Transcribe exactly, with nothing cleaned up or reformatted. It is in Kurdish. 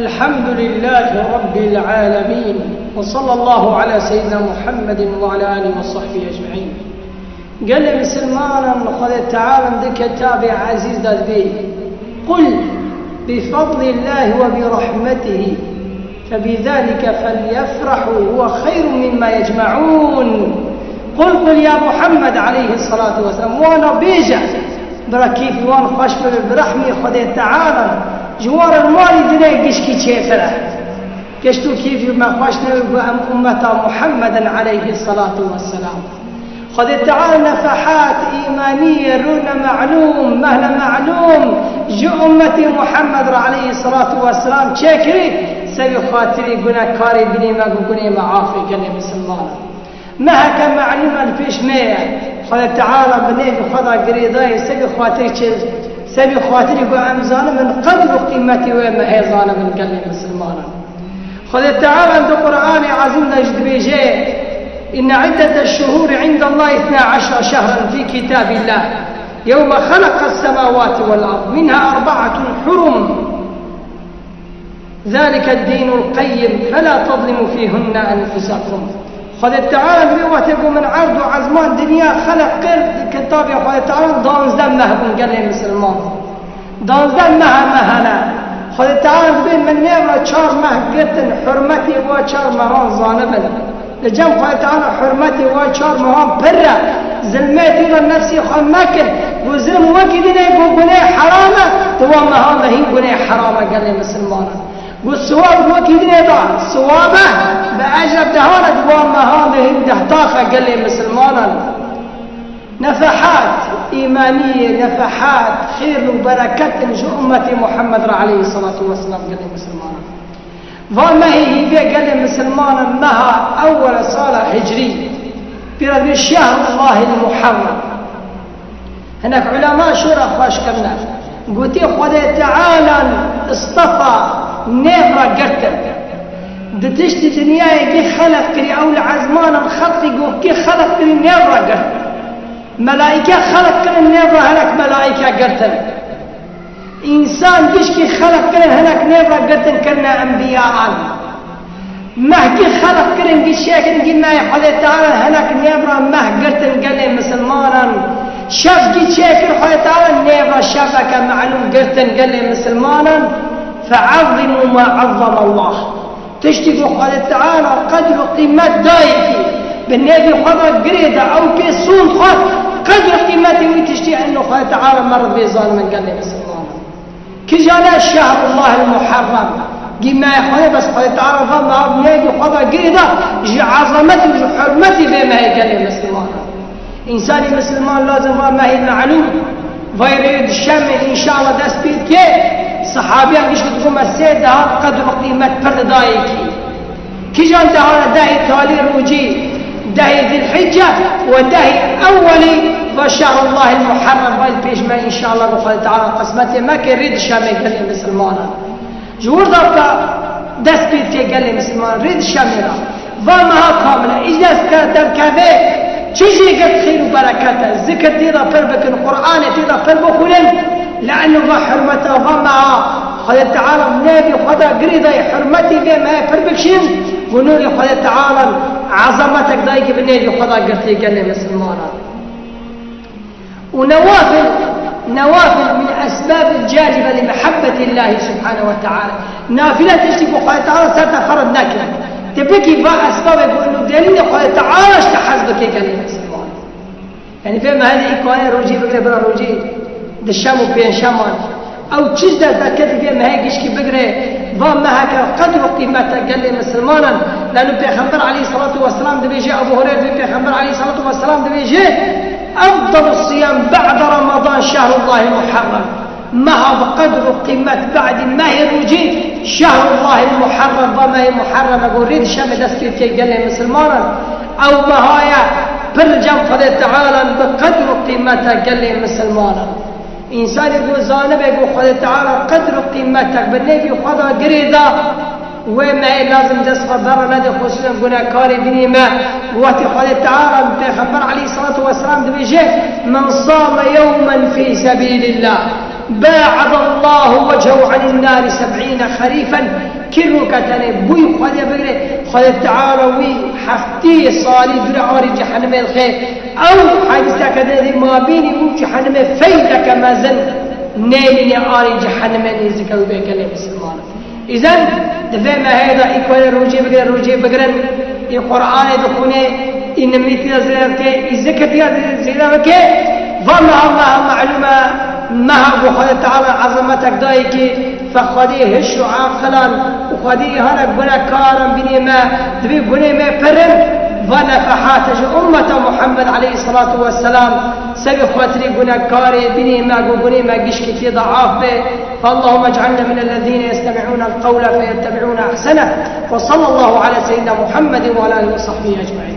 الحمد لله رب العالمين، وصلى الله على سيدنا محمد وعلى آله وصحبه أجمعين. Gelê misilmanan, Xwedê Teala di kitabê ezîz de dibê: "قل بفضل الله وبرحمته فبذلك فليفرحوا هو خير مما يجمعون." قل، قل ya Muhammed aleyhisselatu vesselam, wana bêje, bira kêfî wan xweş bibe, bi rehmê Xwedê Teala ji wan re malî dinê gişkî çêtir e. Geşt û kêfî me xweş nebe ku em ummeta Muhammedin aleyhisselatu vesselam. Xwedê Teala nefehat îmaniyê rûne melûm, mehle melûm ji ummetê Muhammed re aleyhisselatu vesselam çêkirî, sebî xatirî gunekarê dinê me, ku gunê me afê gelê misilmanan. Meheke melûm e li pêş me ye. Xwedê Teala bi nêvî xwe de girêdayê, sebî xatirî çê, sebî xatirî ku em zanibin qedr û qîmetî wê mehê, zanibin gelê misilmanan. Xwedê Teala di Qur'anê Ezîm de jî dibêje: "إن عدة الشهور عند الله اثنا عشر شهرا في كتاب الله يوم خلق السماوات والأرض منها أربعة حرم ذلك الدين القيم فلا تظلموا فيهن أنفسكم." Xwedê Teala dibê wextê ku min erd û ezman, dinya xeleq kir, di kitabê Xwedê Teala danzdeh meh bûn gelê misilman. Danzdeh meha me hene. Xwedê Teala dibê min nêvra çar meh girtin, hurmetê wa çar mehan zanibin. Li cem Xwedê Teala hurmetê wa çar mehan pir e. Zilmê tê de nefsê xwe mekin. Ku zilm wekî dinê ku gunê heram e, di wan mehan de hîn gunê heram e gelê misilmanan. Ku siwab wekî dinê de siwab e, bi ecr dehan e, di wan mehan de hîn dehtax e gelê misilmanan. Nefehat îmaniyê, nefehat xêr û bereket in ji ummetê Muhammed re aleyhisselatu vesselam gelê misilmanan. Va mehê hîvê gelê misilmanan meha ewwel sala hicrî, pê re dibê şehrullahil muharrem. Hinek ulema şûra xweş kirine. Gotî Xwedê Tealan istefa nêv re girtin. Di tiştî dinyayê kî xeleq kirî, ew li ezmanan xelqî ku kî xeleq kirî nêv re girtin. Melaîke xeleq kirin, nêv re hinek melaîke girtin. Însan gişkî xeleq kirin, hinek nêv re girtin kirine enbiyayan. Meh kî xeleq kirin, kî çêkirin, kî mehê Xwedê Teala, hinek nêv re meh girtin gelê misilmanan. Şev kî çêkir Xwedê Teala, nêv re şeveke melûm girtin gelê misilmanan. فعظموا ما عظم الله. Tiştî ku Xwedê Teala qedr û qîmet dayê kî, bi nêvî xwe de girê de, ew pê sûnd xwar, qedr û qîmetê wî tiştî eno Xwedê Teala me re bê zanimin gelê misilmanan. Kîjan e? Şehrullahil Muharrem. Gî mehê Xwedê, bes Xwedê Teala va meha bi nêvî xwe de girê de, ji ezametî û ji hurmetî vê mehê gelê misilmanan. Însanî misilman lazim va mehê melûm, vay rê di şemê înşallah dest pê dike. Sehabiyan gişt digo me sê dehan qedr û qîmet pir didayê kî. Kîjan dehan e? Dehê talî rojî, dehê Zilhicce û dehê ewwelî va şehrullahil muharrem, vay pêş me înşallah, bi Xwedê Teala qismetê me ke rê di şemê gelê misilmanan. Ji wir de ka dest pê dike gelê misilman rê di şemê re. Va meha kamil e. Îc dest ke derkeve, çi jê girt xêr û bereket e. Zikir tê de pir bikin, Qur'anê tê de pir bixwînin. Li eno va hurmeta va meha Xwedê Teala nêvî xwe de girê dayê, hurmetî vê mehê pir bikişîn. Ku nûrê Xwedê Teala ezametek dayê kî bi nêvî xwe de girtê gelê misilmanan. ونوافل، نوافل من أسباب الجالبة لمحبة الله سبحانه وتعالى. Nafile tiştî ku Xwedê Teala ser te ferz nekir. Tu bikî va esbabê ku inu delîlê Xwedê Teala ji te hez bike gelê misilman. Yani vê mehedî î kayê rojî bigire, bira rojî di şem û pênc şeman. Ew çi ji dest derketî vê mehê gişkî bigire, va meheke qedr û qîmete gelê misilmanan. Lano Pêxember aleyhissalatu vesselam dibêje, Ebu Hureyre dibê Pêxember aleyhissalatu vesselam dibêje, "Efdalu siyam ba'de Ramadan şehrullahil muharrem." Meha bi qedr û qîmet badî mehê rojî şehrullahil muharrem, va mehê muharrem e, gorî di şemê dest pê dike gelê misilmanan. Ew meha ye pir cem Xwedê Teala bi qedr û qîmete gelê misilmanan. Însanê ku zanibe ku Xwedê Teala qedr û qîmetek bi nêvî xwe de girê da, wê mehê lazim dest xwe berre nede, xusûsen gunekarê dinê me. Wextê Xwedê Teala, Pêxember aleyhissalatu vesselam dibêje, "Men same yewmen fî sebîlillah." باعد الله وجهه عن النار سبعين خريفا. Kî roke tenê bûyî Xwedê bigire, Xwedê Teala wî heftê salî dûre arî cehennemê dixe. Ew hedîseke de dê mabînî û cehennemê feydeke mezin nêmîne arî cehennemê nêzîke û bê gelê misilman. Îzen di vê mehê de î ku rojê bigire, rojê bigirin, î Qur'anê dixwîne, î nimîtiya zêde bike, î zikirtiya zêde bike, va meha, meha melûme, meha ku Xwedê Teala ezametek dayê ki fe Xwedê hiş û aqilan û Xwedê îhana gunekaran bînê me, divê gunê me pirin, va nefehat ji ummeta Muhammed aleyhisselatu vesselam, serê xatirê gunekarê bînê me, ku gunê me gişkî tê de af be. فاللهم اجعلنا من الذين يستمعون القول فيتبعون احسنه. وصلى الله على سيدنا محمد وعلى اله وصحبه اجمعين.